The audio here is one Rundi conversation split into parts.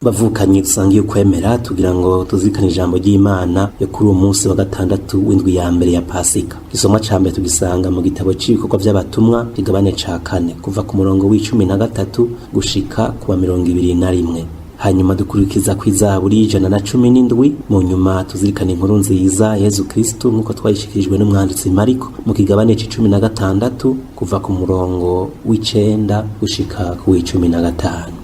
Bavukanye dusangiye ukwemera, tugira ngo tuzirikane ijambo ry'Imana yo kuri uwo munsi wa gatandatu w'indwi ya mbere ya Pasika. Igisomwa ca mbere tugisanga mu gitabo c'ibikorwa vy'abatumwa, kigabane ca kane, kuva ku murongo w'13 gushika ku wa 21. Hanyuma dukurikiza kw'izaburi 117. Mu nyuma tuzirikana inkuru nziza Yezu Kristu nk'uko twayishikirijwe n'umwanditsi Mariko mu kigabane c'16, kuva ku murongo w'9 gushika ku w'15.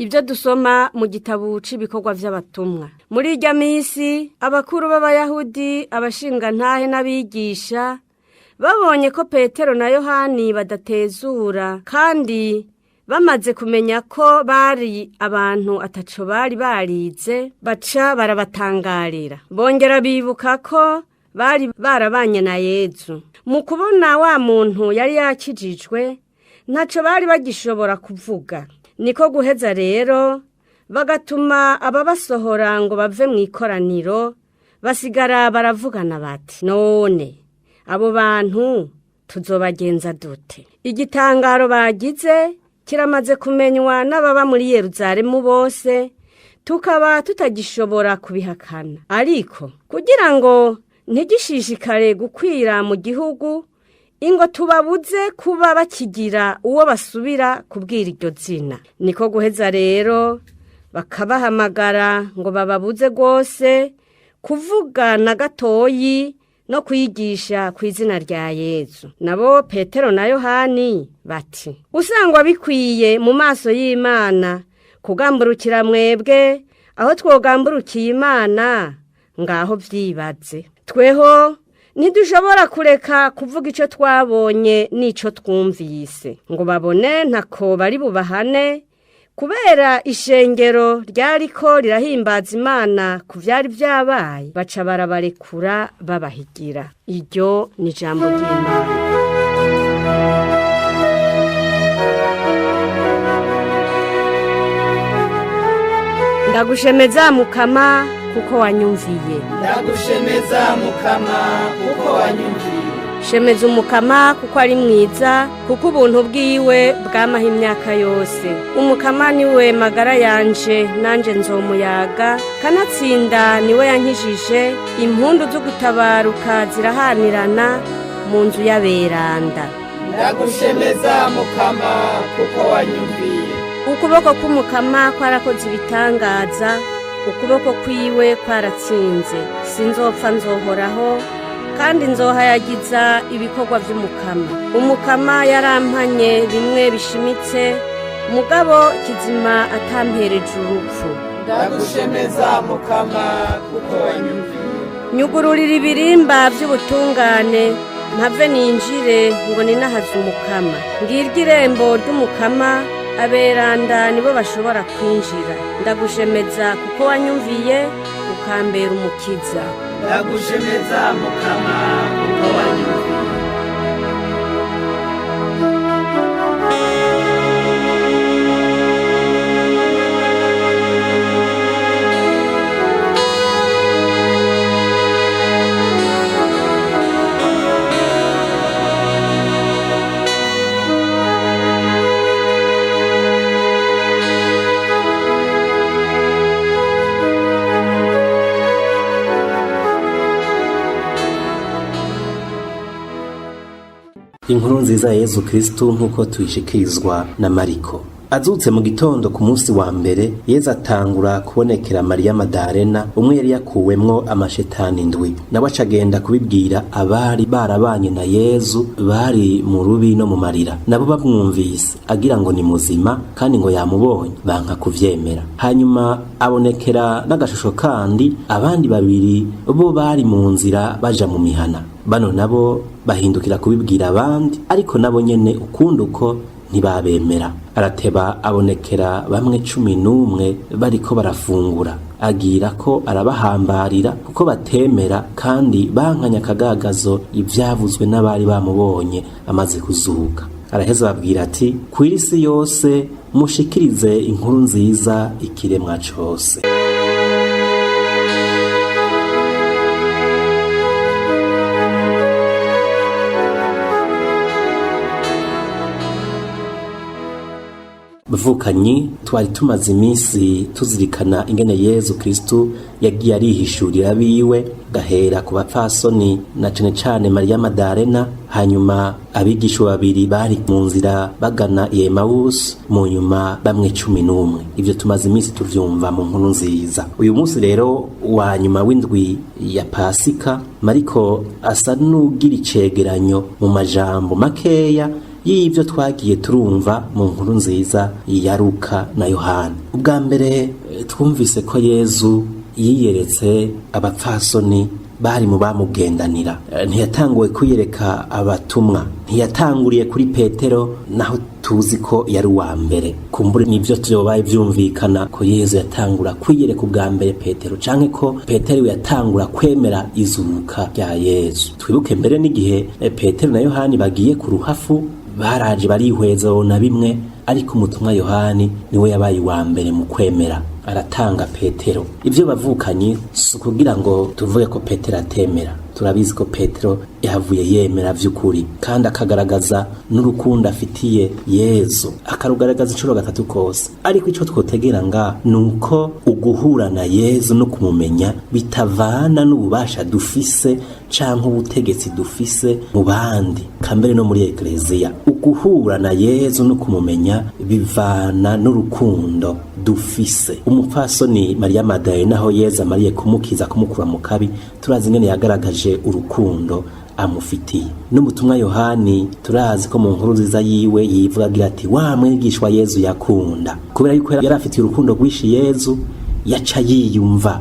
Ibyo dusoma mu gitabo c'ibikorwa vy'abatumwa. Muri irya minsi, abakuru b'Abayahudi, abashingantahe n'abigisha babonye ko Petero na Yohani badatezura, kandi bamaze kumenya ko bari abantu ataco bari barize, baca barabatangarira. Bongera bibuka ko bari barabanye na Yezu. Mu kubona wa muntu yari yakijijwe, ntaco bari bagishobora kuvuga. Niko guheza rero bagatuma ababasohora ngo bave mu ikoraniro, basigara baravugana bati: "None abo bantu tuzobagenza dute? Igitangaro bagize kiramaze kumenywa n'ababa muri Yeruzalemu bose, tukaba tutagishobora kubihakana. Ariko kugira ngo ntigishishikare gukwira mu gihugu, ingo tubabuze kuba bakigira uwo basubira kubwira iryo zina." Niko guheza rero bakabahamagara ngo bababuze rwose kuvuga na gatoyi no kwigisha ku izina rya Yezu. Nabo Petero na Yohani bati: "Usangwa bikwiye mu maso y'Imana kugamburukira mwebwe aho twogamburukiye Imana, ngaho vyibaze. Tweho ntidushobora kureka kuvuga icyo twabonye n'icyo twumvise." Ngo babone ntako bari bubahane, kubera ishengero ryariko rirahimbaza Imana ku vyari vyabaye, baca barabarekura babahigira. Iryo ni ijambo ry'Imana. Ndagushemeza Mukama, kuko wanyumviye. Ndagushemeza Mukama, kuko wanyumviye. Shemeza Umukama kuko ari mwiza, kuko ubuntu bwiwe bwamaho imyaka yose. Umukama niwe magara yanje, nanje nzomuyaga. Kanatsinda niwe yankijije. Impundu zo gutabaruka zirahanirana mu nzu y'aberanda. Ndagushemeza Mukama, kuko wanyumviye. Ukuboko k'Umukama kwarakoze ibitangaza, ukuboko kwiwe kwaratsinze. Sinzopfa, nzohoraho, kandi nzohayagiza ibikorwa vy'Umukama. Umukama yarampanye bimwe bishimitse, mugabo kizima atampereje urupfu. Ndagushemeza Mukama, kuko wanyumviye. Nyugururira ibirimba vy'ubutungane, mpave ninjire ngo ninahaze Umukama. Ngiryo irembo ry'Umukama, aberanda nibo bashobora kwinjira. Ndagushemeza kuko wanyumviye, ukambera umukiza. Ndagushemeza Mukama, kuko wanyumviye. Inkuru nziza ya Yezu Kristu nk'uko tuyishikirizwa na Mariko. Azutse mu gitondo ku munsi wa mbere, Yezu atangura kubonekera Mariya Madarena, umwe yari yakuwemwo amashetani indwi. Nawe acagenda kubibwira abari barabanye na Yezu, bari mu rubi no mu marira. Nabo bamwumvise agira ngo ni muzima kandi ngo yamubonye, banka kuvyemera. Hanyuma abonekera n'agashusho kandi abandi babiri bo bari mu nzira baja mu mihana. Bano nabo bahindukira kubibwira abandi, ariko nabo nyene ukundi uko ntibabemera. Arateba abonekera bamwe 11 bariko barafungura, agira ko arabahambarira kuko batemera kandi bankanya akagagazo ivyavuzwe n'abari bamubonye amaze kuzuka. Araheza ababwira ati: "Kw'isi yose mushikirize inkuru nziza ikiremwa cose." Bavukanyi, twari tumaze iminsi tuzirikana ingene Yezu Kristu yagiye arihishurira abiwe, gahera ku bapfasoni na cane cane Mariya Madarena, hanyuma abigishwa babiri bari mu nzira bagana i Emawusi, mu nyuma bamwe 11. Ivyo tumaze iminsi tuvyumva mu nkuru nziza. Uyu munsi rero wa nyuma w'indwi ya Pasika, Mariko asa n'ugira icegeranyo mu majambo makeya y'ivyo twagiye turumva mu nkuru nziza ya Luka na Yohana. Ubwa mbere twumvise ko Yezu yiyeretse abapfasoni bari mu bamugendanira. Ntiyatanguwe kwiyereka abatumwa, ntiyatanguriye kuri Petero, naho tuzi ko yari uwa mbere. Kumbure nivyo vyobaye vyumvikana ko Yezu yatangura kwiyereka ubwa mbere Petero, canke ko Petero yatangura kwemera izuka rya Yezu. Twibuke mbere n'igihe Petero na Yohani bagiye ku ruhafu, baraje barihweza na bimwe, ariko umutumwa Yohani niwe yabaye uwa mbere mu kwemera, aratanga Petero. Ivyo bavukanye si ukugira ngo tuvuge ko Petero atemera. Turabizi ko Petero yahavuye yemera vy'ukuri, kandi akagaragaza n'urukundo afitiye Yezu, akarugaragaza incuro gatatu kose. Ariko ico twotegera nga nuko uguhura na Yezu no kumumenya bitavana n'ububasha dufise canke ubutegetsi dufise mu bandi, kambere no muri ekleziya. Uguhura na Yezu no kumumenya bivana n'urukundo dufise. Umupfasoni Mariya Madalena, aho Yezu amariye kumukiza, kumukura mu kabi, turazi ingene yagaragaje urukundo amufitiye. N'umutumwa Yohani turazi ko mu nkuru nziza yiwe yivuga agira ati: wa mwigishwa Yezu yakunda. Kubera yuko yari afitiye urukundo rwinshi Yezu, yaca yiyumva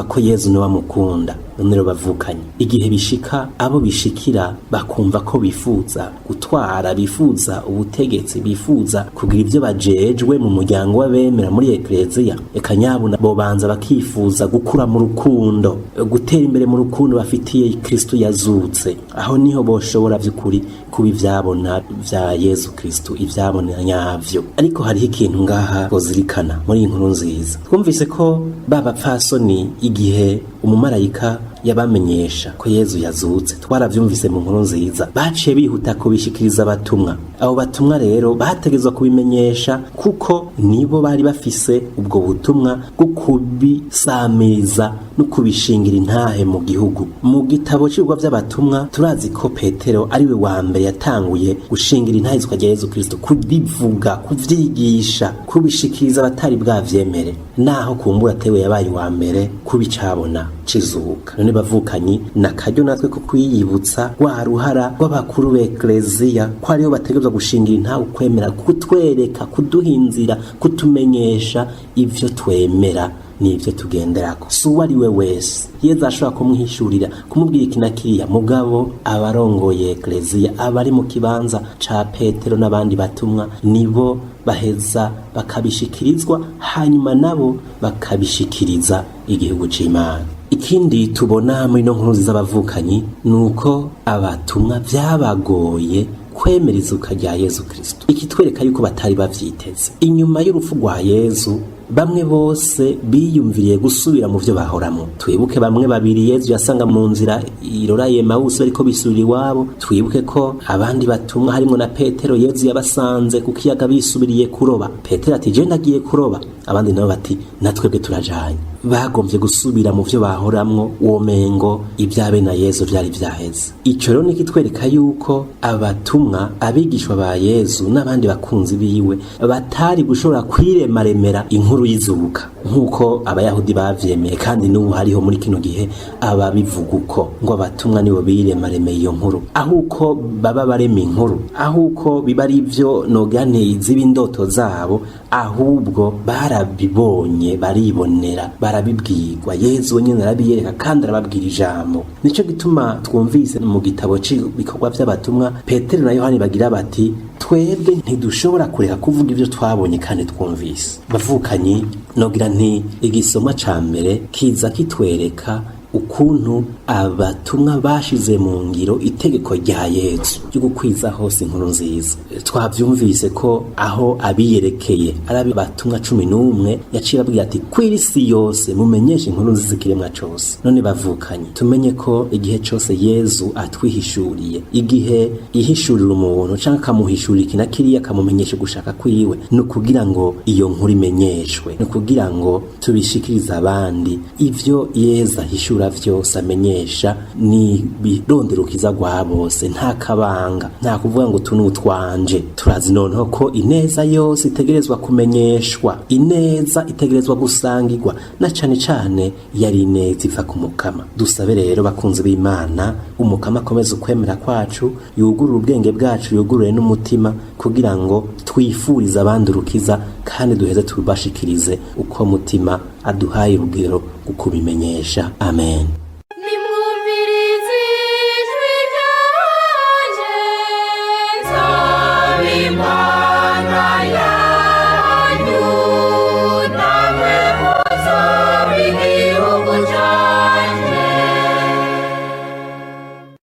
ko Yezu niwe amukunda. None rero bavukanye, igihe bishika abo bishikira bakumva ko bifuza gutwara, bifuza ubutegetsi, bifuza kugira ivyo bajejwe mu muryango w'abemera muri ekleziya, eka nyabuna bobanza bakifuza gukura mu rukundo, gutera imbere mu rukundo bafitiye Kristu yazutse. Aho niho boshobora vy'ukuri kuba ivyabona vya Yezu Kristu, ivyabona nyavyo. Ariko hariho ikintu ngaha bozirikana muri iyi nkuru nziza. Twumvise ko ba bapfasoni igihe umumarayika yabamenyesha ko Yezu yazutse, twaravyumvise mu nkuru nziza, baciye bihuta kubishikiriza abatumwa. Abo batumwa rero bategezwa kubimenyesha, kuko nibo bari bafise ubwo butumwa bwo kubisamiriza no kubishingira intahe mu gihugu. Mu gitabo c'ibigwa vy'abatumwa turazi ko Petero ariwe wa mbere yatanguye gushingira intahe izwa rya Yezu Kristo, kubivuga, kuvyigisha, kubishikiriza abatari bwavyemere, naho kumbura atewe yabaye uwa mbere kubicabona cizuka. None bavukanyi, na karyo natwe ko kwiyibutsa rwa ruhara rw'abakuru b'ekleziya, ko aribo bategerezwa gushingira intahe ukwemera, kutwereka, kuduha inzira, kutumenyesha ivyo twemera n'ivyo tugenderako. Si uwo ari we wese Yezu ashobora kumwihishurira, kumubwira iki na kiriya, mugabo abarongoye ekleziya, abari mu kibanza ca Petero n'abandi batumwa, nibo baheza bakabishikirizwa, hanyuma nabo bakabishikiriza igihugu c'Imana. Ikindi tubona muri no nkuru nziza abavukanyi, nuko abatumwa vyabagoye kwemera izuka rya Yezu Kristo. Ikitwereka yuko batari bavyiteze. Inyuma y'urupfu rwa Yezu, bamwe bose biyumviriye gusubira mu vyo bahoramo. Twibuke bamwe babiri Yezu yasanga mu nzira irora Emawusi ariko bisubira iwabo. Twibuke ko abandi batumwa harimwo na Petero Yezu yabasanze ku kiyaga bisubiriye kuroba. Petero ati: je ndagiye kuroba. Abandi nabo bati: natwebwe turajanye. Bagomvye gusubira mu vyo bahoramwo, womengo ibyabe na Yezu vyari vyaheze. Ico rero nikitwereka yuko abatumwa, abigishwa ba Yezu n'abandi bakunzi biwe batari gushobora kwiremaremera inkuru y'izuka nk'uko abayahudi bavyemeye, kandi n'ubu hariho muri kino gihe ababivuga uko, ngo abatumwa nibo biremaremeye iyo nkuru. Aho uko baba barema inkuru, aho uko biba ari ivyo nogane z'ibindoto zabo, ahubwo barabibonye, baribonera, barabibwirwa. Yezu wenyene arabiyereka kandi arababwira ijambo. Nico gituma twumvise mu gitabo c'ibikorwa vy'abatumwa Petero na Yohani bagira bati: twebwe ntidushobora kureka kuvuga ivyo twabonye kandi twumvise. Bavukanyi, nogira nti igisomwa ca mbere kiza kitwereka ukuntu Abatumwa bashize mu ngiro itegeko rya Yezu ryo gukwiza hose inkuru nziza. Twavyumvise ko aho abiyerekeye ari abatumwa 11, yaciye ababwira ati: "Kw'isi yose mumenyeshe inkuru nziza ikiremwa cose." None bavukanye, tumenye ko igihe cose Yezu atwihishuriye, igihe yihishurira umuntu canke akamuhishurira iki na kiriya, akamumenyesha gushaka kwiwe, ni ukugira ngo iyo nkuru imenyeshwe, ni ukugira ngo tubishikirize abandi. Ivyo Yezu ahishura vyose, amenyesha, ni bironderukiza rwa bose. Nta kabanga, nta kuvuga ngo utu ni utwanje. Turazi noneho ko ineza yose itegerezwa kumenyeshwa, ineza itegerezwa gusangirwa, na cane cane iyo ari ineza iva ku Mukama. Dusabe rero, bakunzi b'Imana, Umukama akomeze ukwemera kwacu, yugurure ubwenge bwacu, yugurure n'umutima, kugira ngo twifurize abandi urukiza kandi duheze tubashikirize uko mutima aduhaye urugero kubimenyesha. Amen.